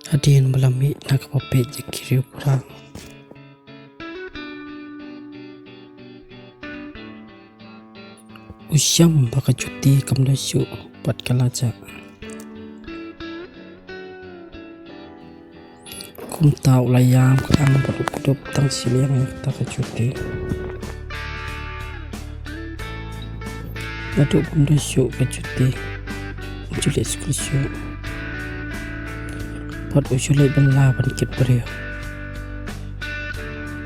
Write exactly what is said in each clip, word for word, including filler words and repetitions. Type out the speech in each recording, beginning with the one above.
Hadien ba la mih na kaba peit ïa ki riewkhrang, u shem ba ka Juti kam da shuh bad ka la jah. Kumta u la ïam ka ang bad u kdup tang shiliang ïa kata ka Juti. Naduh bym da shuh ka Juti, u ju leit skul shuh. Bad u ju leit bylla ban kit briew.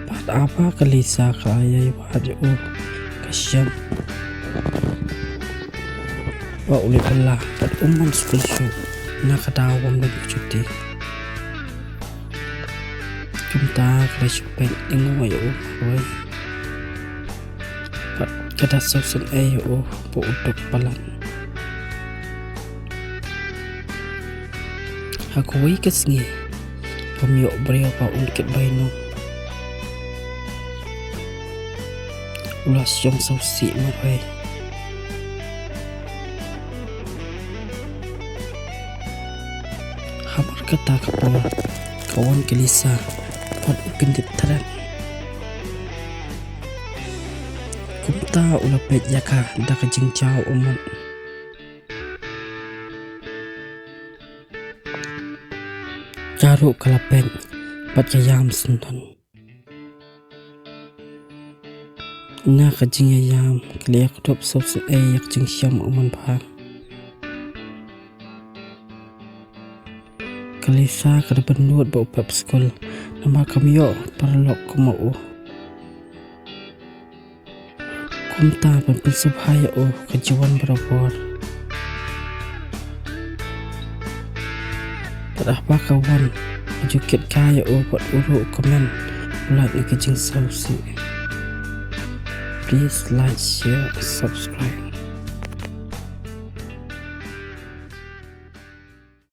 Bad haba ka Lisa ka la ïai wad ïa u, ka shem ba u leit bylla bad um wan skul shuh na ka daw bym don ka Juti. Kumta ka la shu peit ïa u marwei. Bad ka da sngewsynei ïa u ba u duk palat. Ha kawei ka sngi, bym ïoh briew ba un kit bainong, u la shong sngewsih marwei. Hamar kata ka por ka wan ka Lisa bad u kyndit thret. Kumta u la peit ïa ka da ka jingjaw ummat. Ka ruh ka la peit bad ka ïam syndon. Na ka jingïaïam ka la ïakdup sngewsynei ïa ka jingshem u manbha. Ka Lisa ka da bynnud ba u pep skul namar kam ïoh paralok kum u. Kumta ban pynsngewbha ïa u ka ju wan barabor. Bad haba ka wan ka ju kit kai ïa u bad u ruh u kmen u lait na ka jingsngewsih. Please like, share, subscribe.